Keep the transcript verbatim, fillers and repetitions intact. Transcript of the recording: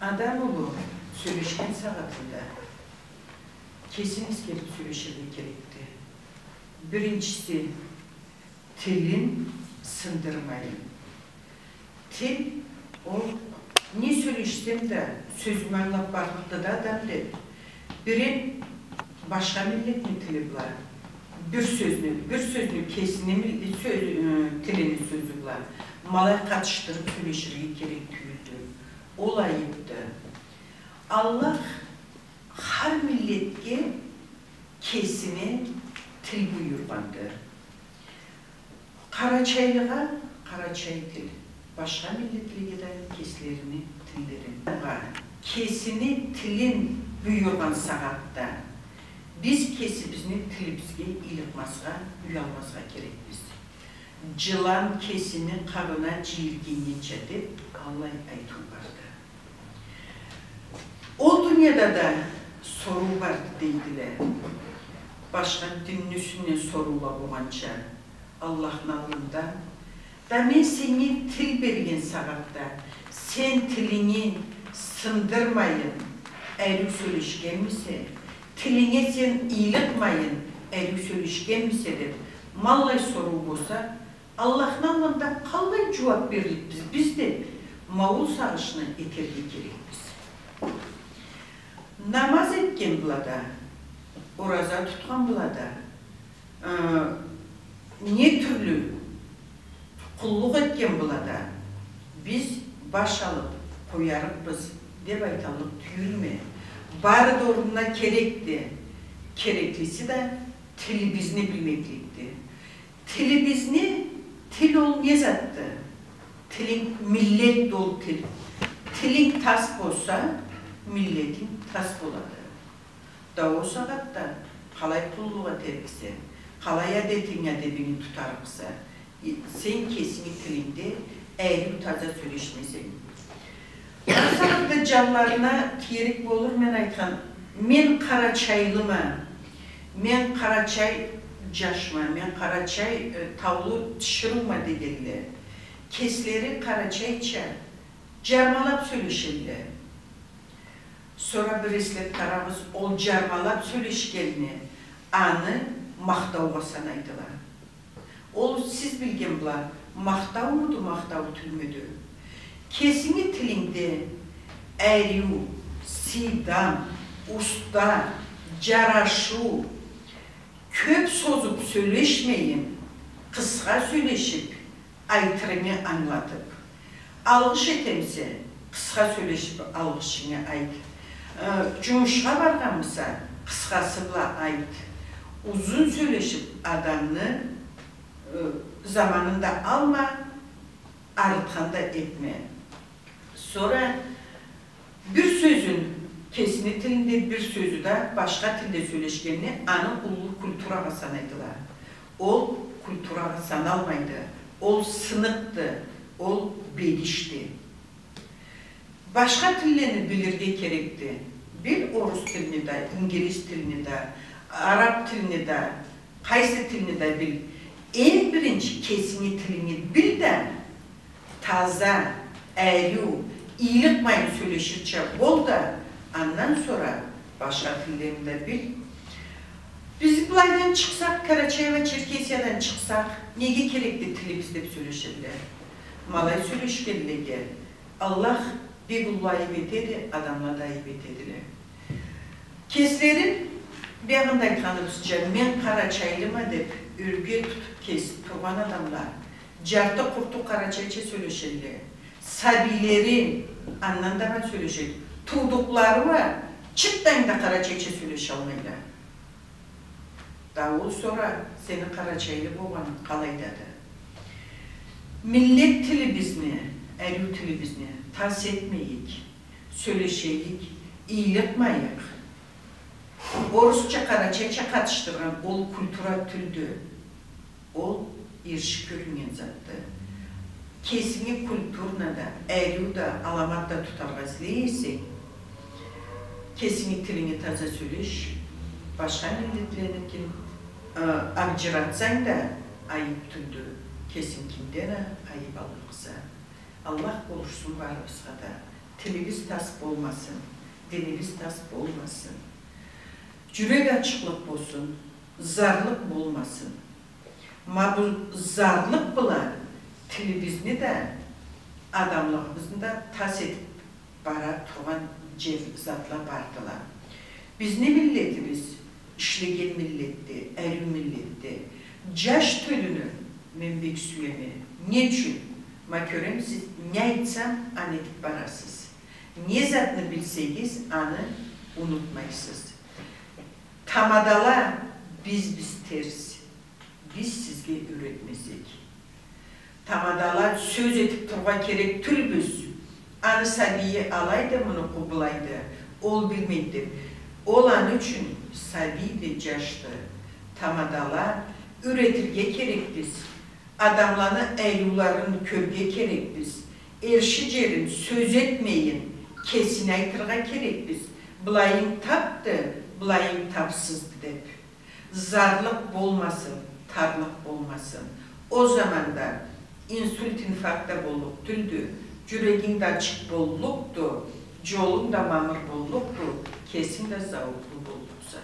Адам улу сёлешген сагъатында кесин эсгерип сёлеширге керекди. Биринчиси, тилин сындырмайын. Тил, ол, не сёлешсем да, сёзюмю ангылап барлыкъды да адам деп, бирев башха миллетни тили бла бир сёзню, бир сёзню кесини мил-, сё-, э, тилини сёзю бла ма алай къатышдырып сёлеширге керек тюйюлдю. Ол айыпды. Аллах хар миллетге кесине тил буюргъанды. Къарачайлыгъа къарачай тил, башха миллетлеге да кеслерини тиллерин. Кесини тилин буюргъан сагъатда биз кесибизни тилибизге ыйлыкъмазгъа, уялмазгъа керекбиз. Джылан кесини къабына джийиргеннеча деп аллай айтыу барды. Ол дунияда да соруу барды дейдиле. Башха динни юсюнден соруула болгъанча, Аллахны аллында. Да мен сеннге тил берген сагъатда, сен тилинги сындырмайын, ариу сёлешгенмисе, тилинге сен ыйлыкъмайын, ариу сёлешгенмисе деп, ма аллай соруу болса, Аллахны аллында къаллай джууап берликбиз биз деп, ма ол сагъышны этерге керекбиз. Намаз этген бла да, ораза тутхан бла да, э, не тюрлю къуллукъ этген бла да, биз баш алып къоярыкъбыз деп айталлыкъ тюйюлме. Бары да орнуна керекди. Кереклиси да тилибизни билмекликди. Тилибизни, тил ол не затды? Тилинг миллетди ол тил. Тилинг тас болса, миллетинг тас болады. Да ол сагъатда къалай къуллукъ этериксе, къалай адетинги, адебинги тутарыкъса, и-, сен кесинги тилингде ариу, таза сёлешмесенг. Ол сагъатда джанларына тиерик болур мен айтхан, мен къарачайлыма, мен къарачай джашма, мен къарачай, э, таулу тиширыума дегенле, кеслери къарачайча джармалап сёлешелле. Сора бир эслеп къарагъыз, ол джармалап сёлешгенни аны махтаугъа санайдыла. Ол сиз билген бла махтаумуду, махтау тюлмюдю? Кесинги тилингде ариу, сыйдам, уста, джарашыу, кёп созуп сёлешмейин, къысха сёлешип, айтырынгы ангылатып. Алгъыш этемисе, къысха сёлешип алгъышынгы айт. Э, джумушха баргъанмыса, къысхасы бла айт. Узун сёлешип адамны, э, заманын да алма, арытхан да этме. Сора бир сёзюн, кесини тилинде бир сёзю да башха тилде сёлешгенни аны уллу культурагъа санайдыла. Ол культурагъа саналмайды. Ол сыныкъды, ол бегишди. Башха тиллени билирге керекди. Бил орус тилни да, ингилиз тилни да, араб тилни да, къайсы тилни да бил. Эм биринчи кесинги тилинги бил да, таза, ариу, ыйлыкъмайын сёлеширча бол да, андан сора башха тиллени да бил. Биз былайдан чыкъсакъ, Карачаево-Черкесиядан чыкъсакъ, неге керекди тилибиз деп сёлешелле. Ма алай сёлешгенлеге Аллах бек уллу айып этеди, адамла да айып этедиле. Кеслерин, биягъында айтханыбызча, мен къарачайлыма деп ёрге тутуп кесип тургъан адамла, джарты-къурту къарачайча сёлешелле. Сабийлери андан да аман сёлешеди. Туудукълары уа чыртдайын да къарачайча сёлешалмайла. Да ол сора сени къарачайлы болгъанынг къалайдады? Миллет тилибизни, ариу тилибизни тас этмейик, сёлешейик, ыйлыкъмайыкъ. Орусча, къарачайча къатышдыргъан ол культура тюлдю. Ол эрши кёрюннген затды. Кесинги культурно да, ариу да, аламат да тутаргъа излей эсенг, кесинги тилинги таза сёлеш, башха миллетленикин, э, абджыратсанг да, айып тюлдю, кесингинден а айып аллыкъса. Аллах болушсун барыбызгъа да. Тилибиз тас болмасын, динибиз тас болмасын. Джюрек ачыкълыкъ болсун, зарлыкъ болмасын. Ма бу зарлыкъ бла тилибизни да, адамлыгъыбызны да тас этиб бара тургъан джер затла бардыла. Бизни миллетибиз ишлеген миллетди, ариу миллетди. Джаш тёлюню мен бек сюеме. Не ючюн? Ма кёремисиз, не айтсам, аны этиб барасыз. Не затны билсегиз, аны унутмайсыз. Тамадала, биз, биз терс. Биз сизге юретмесек. Тамадала, сёз этиб тургъа керек тюлбюз. Аны сабийи алайды, муну къу былайды, ол билмейди деб. Ол аны ючюн сабийди, джашды. Тамадала, юретирге керекбиз. Адамланы ариуларын кёрге керекбиз. Эрши джерин, сёз этмейин, кесин айтыргъа керекбиз. Былайынг табды, былайынг табсызды деб. Зарлыкъ болмасын, тарлыкъ болмасын. Ол заманда инсульт, инфаркт да боллукъ тюлдю, джюрегинг да ачыкъ боллукъду, джолунг да мамыр боллукъду, кесинг да зауукълу боллукъса.